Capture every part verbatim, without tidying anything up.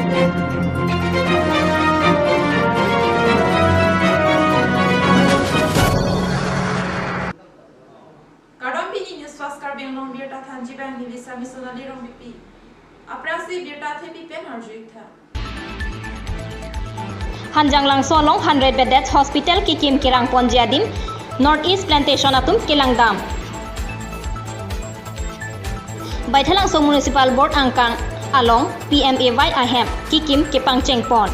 Kardom, pini News Fast Karbi Anglong birta thanji abang neli Sami Sonali Rongpipi. Aphrangsi birta thepi pen arju-ik tha. Hanjanglangso along hundred bedded hospital kekim kerang ponji adim North East Plantation atum kelangdam. Baithalangso Municipal Board angkang along P M A Y ahem kekim kepangcheng pon.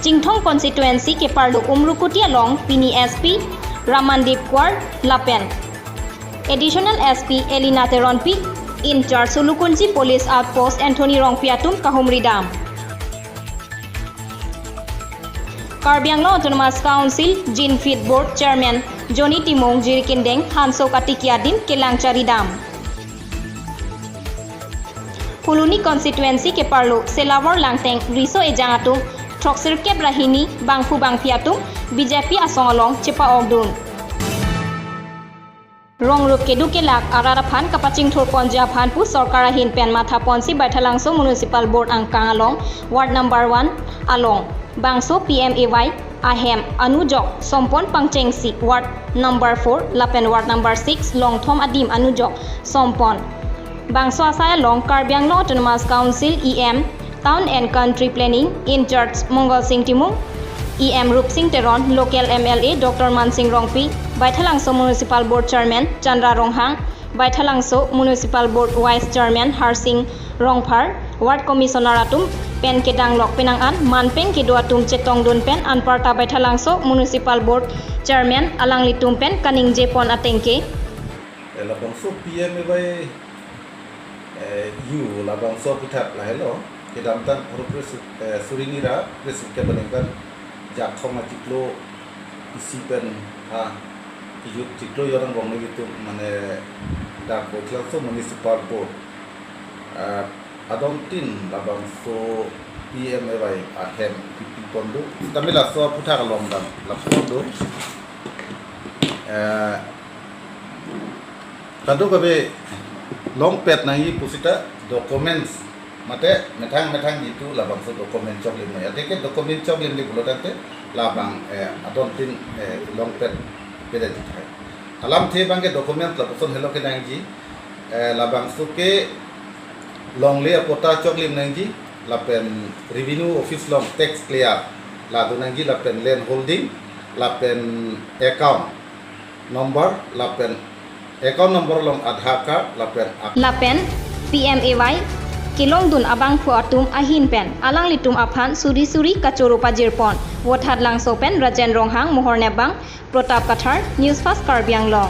Chinthong constituency keparlo Umrukuti along pini S P Ramandeep Kwar lapen Additional S P Elina Teronpi, in charge Sulukunchi Police Outpost Anthony Rongpi atum kahumridam. Karbi Anglong Autonomous Council Jinfit Board Chairman Johnny Timung jirikindeng hanso katiki adim kelang charidam. Phuloni constituency keparlo Selawor Langteng riso ejang atum throksirkep ra hini bangphu bangphi atum B J P asong along chepa-okdun. Rongrup keduk kelak arat aphan kapachingthur ponji aphan pu sorkar ahin pen matha ponsi Baithalangso Municipal Board angkang along Ward number one along bangso P M A Y ahem anujok sompon pangchengsi Ward number four lapen Ward number six longthom adim anujok sompon. Bangso asai along Karbi Anglong Autonomous Council E M Town and Country Planning in charge Mongal Sing Timung, E M Rup Sing Teron, local M L A Doctor Mansing Rongpi, Baithalangso Municipal Board Chairman Chandra Ronghang, Baithalangso Municipal Board Vice Chairman Harsing Rongphar, Ward Commissioner atum pen kedanglok penang an manpeng kedo atum chetongdun pen anparta Baithalangso Municipal Board Chairman alanglitum pen kaningje pon atengke. Eh, labangso P M A Y, eh, U, labangso aphuthak lahelo, kedamtang pharo kre su-, eh, suri hini ra kre sirkep aningkan Jakhong achiklo isi pen ha, kejut chiklo jon angbong nelitum mane dak Baithalangso Municipal Board, eh, adontin labangso P M A Y ahem kepi pon do. Tame laso aphuthak along dam lapu do. Eh, kadokave longpet nangji pusita documents mate methang methang jitu labangso document choklim nai. Athe ke document choklimji pulo tangte labang, eh, adontin, eh, longpet peda jithai. Alamthe abangke document lapuson helo kenangji, eh, labangso ke longle apatta choklim nangji, lapen revenue office along tax clear la do nangji, lapen land holding, lapen account number, lapen account number along Aadhaar card, lapen ak- Lapen P M A Y kelongdun abangphu atum ahin pen alanglitum aphan suri suri kachoro pajir pon. Vothatlangso pen Rajen Ronghang, Mohor Nepbang, Pratap Kathar, News Fast Karbi Anglong.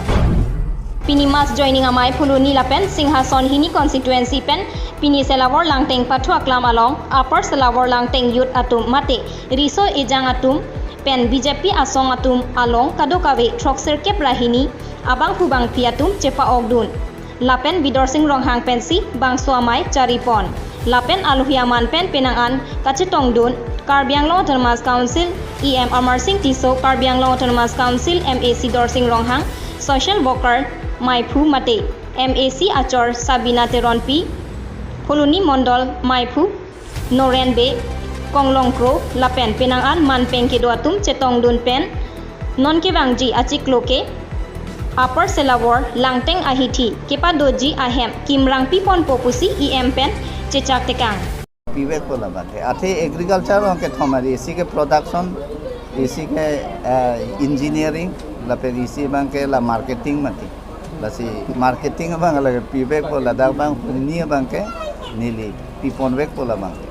Pini mass joining amei Phuloni lapen Singhason hini constituency pen pini Selawor Langteng pathu aklam along Upper Selawor Langteng youth atum mate riso ejang atum pen B J P asong atum along kadokave throksirkep ra hini abangphu bangphi atum chepa-okdun. Lapen Bidorsing Ronghang pensi bangso amei chari pon. Lapen alohi aman pen penang an kachetongdun Karbi Anglong Autonomous Council E M Amarsing Tisso, Karbi Anglong Autonomous Council M A C Dorsing Ronghang, social worker meiphu mate M A C achor Sabina Teronpi, Phuloni Mondol meiphu Noren Bey, Konglong Kro, lapen penang an manpeng kedo atum chetongdun pen non kevangji achiklo ke Upper Selawor Langteng ahithi kepadoji ahem kimrang piponpo pusi E M pen chechak tekang. Pivek po labangke. Athe agriculture abangke thomari, isi ke production, isi ke, eh, engineering, lapen isi abangke la marketing mati. Lasi marketing abang lake pivek po, ladak abang huni abangke neli piponvek po labangke.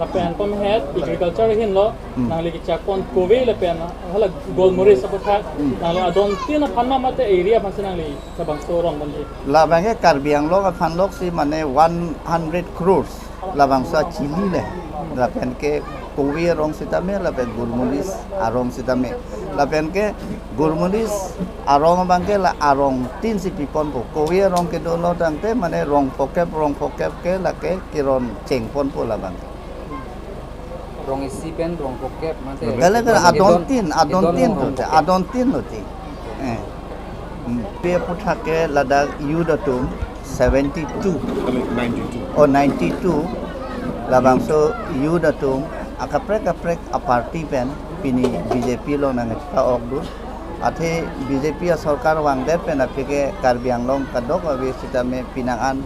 Lapen anpam het agriculture ahin lo, Hmm. nangli kechak pon kove lapen hala golmoris aphuthak, Hmm. nangli adontin aphan ma mate area aphansi nangli labangso rong damji? Labangke Karbi Anglong aphan loksi mane one hundred crores labangso achili le. Lapen ke kove arong sitame, lapen golmoris arong sitame. Lapen ke golmoris arong abangke la arong tin si piponpo. Kove arong kedo lo tangte mane rong phokep, rong phokep ke lake keron chengponpo labangke. Rong isi pen rong phokep mate. Gale gale kedon, adontin, kedon adontin rong tu, phokep. Adontin lo ti. Eh. Hmm. Pe aphuthak ke ladak youth atum seventy-two. Kali ninety-two. Oh, ninety-two. Labangso youth atum akaprek kaprek a-party pen pini B J P along nangpa-ok dun. Athe B J P asorkar vangdet pen aphi ke Karbi Anglong kadokave sitame penang an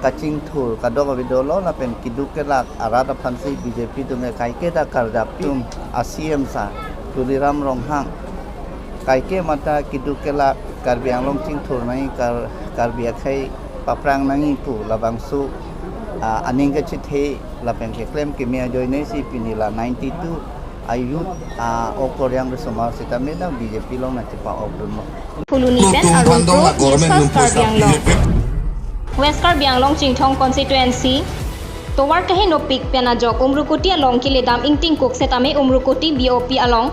kachingthur kadokave dolo lapen keduk kelak arat aphansi B J P atum ke kaike ta karjap atum a-C M sir Tuliram Ronghang kaike mata keduk kelak Karbi Anglong chingthur nangji, Kar-, Karbi akhei paprang nangji pu labangso, ah, aning kachethe lapen keklem keme ajoinesi pini la ninety-two a-youth, ah, okoryang risomar sitame ta B J P along nangchepa-ok dunlo. Phuloni pen Arun Kro, News Fast Karbi Anglong. West Karbi Anglong Chinthong Constituency, tovar kahenopik pen ajok Umrukuti along keledam ingtingkuk setame Umrukuti B O P along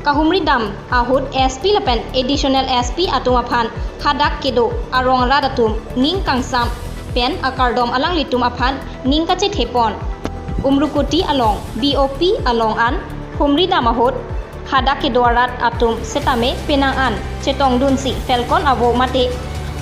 kahumri dam ahut S P lapen Additional S P atum aphan hadak kedo arong arat atum ning kangsam pen akardom alanglitum aphan ning kachethepon. Umrukuti along B O P along an humri dam ahut hadak kedo arat atum setame penang an chetongdunsi Falcon avo mate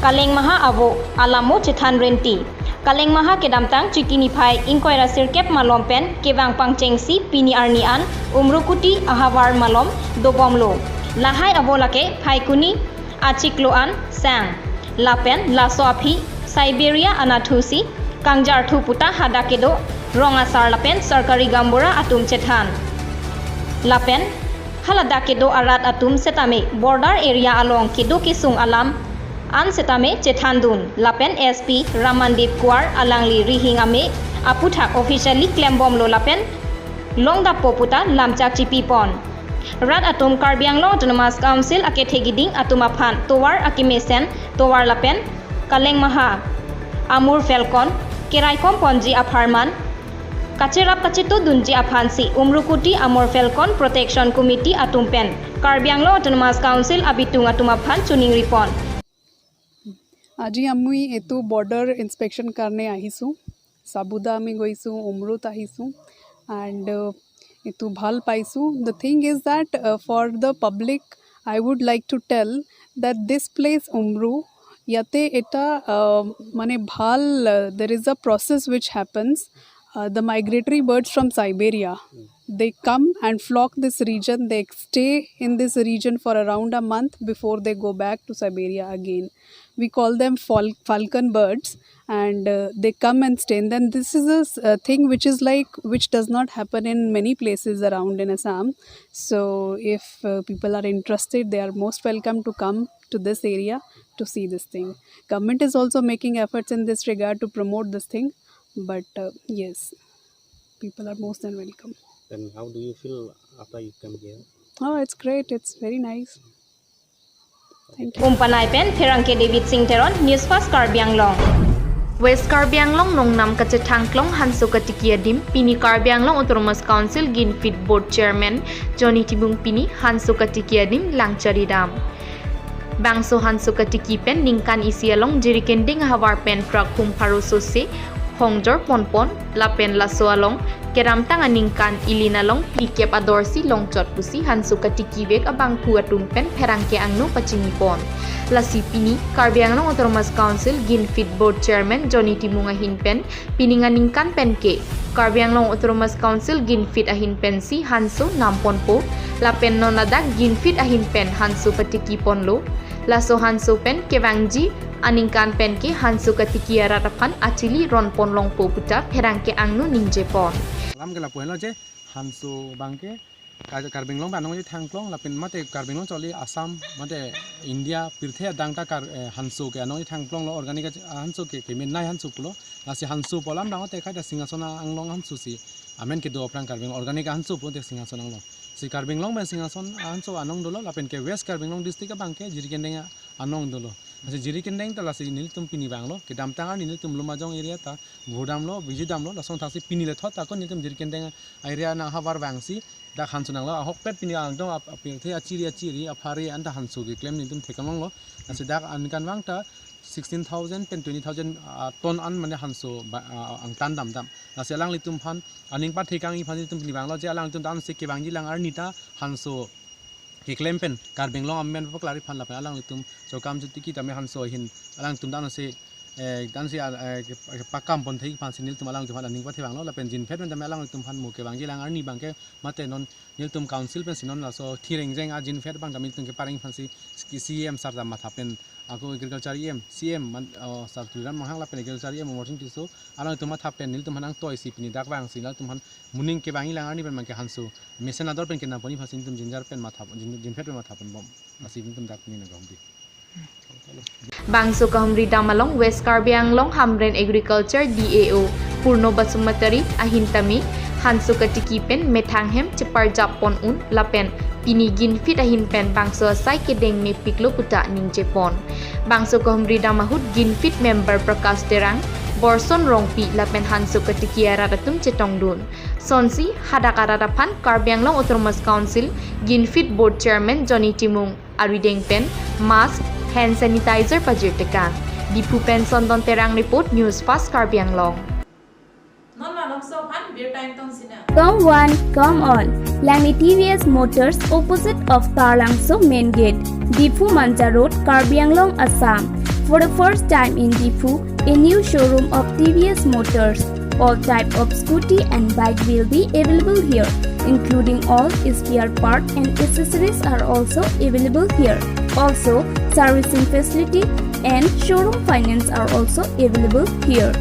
Kaleng Maha avo alamo chethan renti. Kaleng Maha kedamtang Chiti niphai ingkoi ra sirkep malom pen kevang pangchengsi pini arni an Umrukuti ahavar malom dobomlo. Lahai avo lake Phaikuni achiklo an sang. Lapen laso aphi Siberia anatthusi kangjarthu puta hadak kedo rong asar lapen sarkari gaonbura atum chethan. Lapen haladak kedo arat atum setame border area along kedo kesung alam an setame chethandun. Lapen S P Ramandeep Kuar alangli rihing ame aputhak officially klembomlo lapen longdappo puta lamchak chipipon. Rat atum Karbi Anglong Autonomous Council akethe kiding atum aphan tovar akemesen tovar lapen Kaleng Maha, Amur Falcon keraikom ponji apharman kacherap kachetudunji aphansi Umrukuti Amur Falcon Protection Committee atum pen Karbi Anglong Autonomous Council abitung atum aphan choningripon. আজি আমি এইটো border inspection কাৰণে আহিছোঁ। চাবুদা আমি গৈছোঁ, উমৰুত আহিছোঁ। এণ্ড এইটো ভাল পাইছোঁ। The thing is that, uh, for the public, I would like to tell that this place, উমৰু, ইয়াতে এটা, uh, মানে ভাল, uh, there is a process which happens. Uh, the migratory birds from Siberia, they come and flock this region. They stay in this region for around a month before they go back to Siberia again. We call them fal- falcon birds, and, uh, they come and stay. And then this is a s- a thing which is like, which does not happen in many places around in Assam. So if, uh, people are interested, they are most welcome to come to this area to see this thing. Government is also making efforts in this regard to promote this thing, but, uh, yes, people are most than welcome. Then how do you feel after you come here? Oh, it's great. It's very nice. Thank you. Umpanai pen Pherangke David Singh Teron, News Fast Karbi Anglong. West Karbi Anglong nongnam kachethangklong hanso katiki adim, pini Karbi Anglong Autonomous Council Ginfit Board Chairman Johnny Timung pini hanso katiki adim langcharidam. Bangso hanso katiki pen ningkan isi along Jirikinding ahavar pen phrakhum pharo sose hongjor ponpon lapen laso along kedamtang aningkan ilin along phlikep adorsi longchot pusi hanso katiki vek abangphu atum pen pherangke angno pachinipon. Lasi pini Karbi Anglong Autonomous Council Ginfit Board Chairman Johnny Timung ahin pen pining aningkan pen ke Karbi Anglong Autonomous Council Ginfit ahin pensi hanso namponpo lapen non ladak Ginfit ahin pen hanso patikiponlo. Laso hanso pen kevangji aningkan pen ke hanso katiki arat aphan achili ronponlongpo puta pherangke angno ningjepon. Alam ke lapu henlo je hanso abangke Kar- Karbi Anglong pen anong chethangklong lapen mate Karbi Anglong choli Assam mate India pirthe adang ta kar, eh, hanso ke anong chethangklonglo, organic ach- hanso ke kemenei hanso pulo. Lasi hanso pu alam dang te khai ta Singhason anglong hanso si amen kedo aphrang Karbi Anglong organic hanso pulote Singhason anglong. Si Karbi Anglong pen Singhason hanso anong dolo lapen ke West Karbi Anglong district abangke Jirikinding anong dolo. Lasi Jirikinding ta lasi nelitum pini vanglo, kedamtang arni nelitum Lumajong area ta ghodamlo, bijidamlo, lason thasi pini le thot ta ko nelitum Jirikinding area nanghavar vangsi dak hanso nanglo, ahokpet pini alangtum ap- apirthe achiri achiri aphari anta hanso keklem nelitum theklonglo. Lasi dak aningkan vang ta sixteen thousand pen twenty thousand, ah, ton an mane hanso ba- ah, angtan damdam. Lasi alanglitum aphan aning pathekangji aphan nelitum pini vanglo je alanglitum ta ansi kevangji lang arni ta hanso keklem pen Karbi Anglong amen paklar aphan lapen alanglitum chokam chotiki tame hanso ahin alangtum ta ansi eh, dansi, ah, eh, ke-, kepakam pon thek aphansi nelitum alangtum aphan aning pathevanglo, lapen jinphet pen tame alangtum aphan mo kevangji alang arni abangke mate non nelitum council pensi non laso thireng jeng ajinphet abang tame nelitum kepareng aphansi C E M sir ta matha pen ako agriculture E M, C E M man, oh, sir Tuliram Ronghang lapen agriculture E M Amarsing Tisso alangtum matha pen nelitum aphan nangtoisi pini dak vangsi alangtum aphan moning kevangji alang arni pen abangke hanso mesen ador pen kenam pon aphansi nelitum jinjar pen matha, jin-, jinphet pen matha ponbom. Lasi nelitum dak pini nangkahumri. Bangso kahumri dam along West Karbi Anglong Hamren Agriculture D A O Purno Basumatary ahin tame hanso katiki pen methang hem cheparjap pon un lapen pini ginfit ahin pen bangso asai kedeng mepiklo puta ningje pon. Bangso kahumri dam ahut ginfit member Prakash Terang, Borson Rongpi lapen hanso katiki arat atum chetongdun. Sonsi hadak arat aphan Karbi Anglong Autonomous Council ginfit board chairman Johnny Timung arideng pen mask, hand sanitizer pajirtekang. Diphu pen Sondon Terang report, News Fast Karbi Anglong. Non malomso aphan birta ingtong sinang. Come one, come all. Langni T V S Motors, opposite of Taralangso main gate, Diphu Manja Road, Karbi Anglong, Assam. For the first time in Diphu, a new showroom of T V S Motors. All type of scooty and bike will be available here, including all spare part and accessories are also available here. Also, servicing facility and showroom finance are also available here.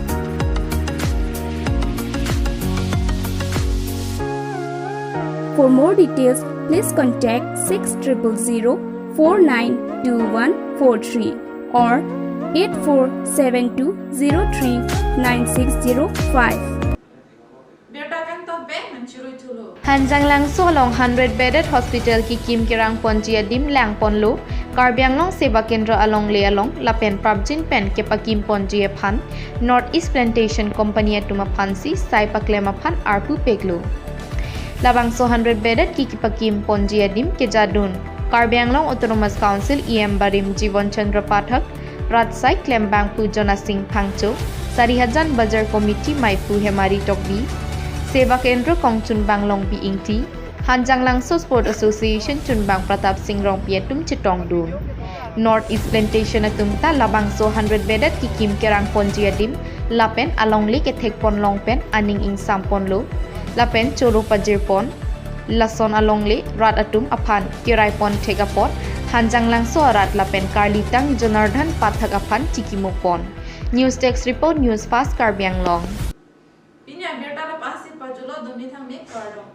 For more details, please contact six triple zero four nine two one four three or eight four seven two zero three nine six zero five. Birta kangtong pen menchurui thulo. Hanjanglangso along hundred bedded hospital kekim kerang ponji adim lang ponlo, Karbi Anglong Seva Kendra alongle along lapen prapjin pen kepakim ponji aphan North East Plantation Company atum aphansi sai paklem aphan arpu peklo. Labangso hundred bedded kepakim ponji adim kejadun Karbi Anglong Autonomous Council E M barim Jiwan Chandra Pathak, rat sai klembangpo Jona Sing Phangcho, Sarihajan Bazar Committee maipo Hemari Tokbi, Seva Kendra kongchunbang Longbi Ingti, Hanjanglangso Sport Association chunbang Pratap Sing Rongpi atum chetongdun. North East Plantation atum ta labangso hundred bedded kekim kerang ponji adim lapen alongle kethek pon long pen aning ingsam ponlo lapen choro pajir pon. Lason alongle rat atum aphan kerai pon thek apot Hanjanglangso arat lapen karlitang Jonardhan Pathak aphan chikimo pon. News Desk Report, News Fast Karbi Anglong. Pini abirta lapu-ansi pajutlo, dumi thangme kardom.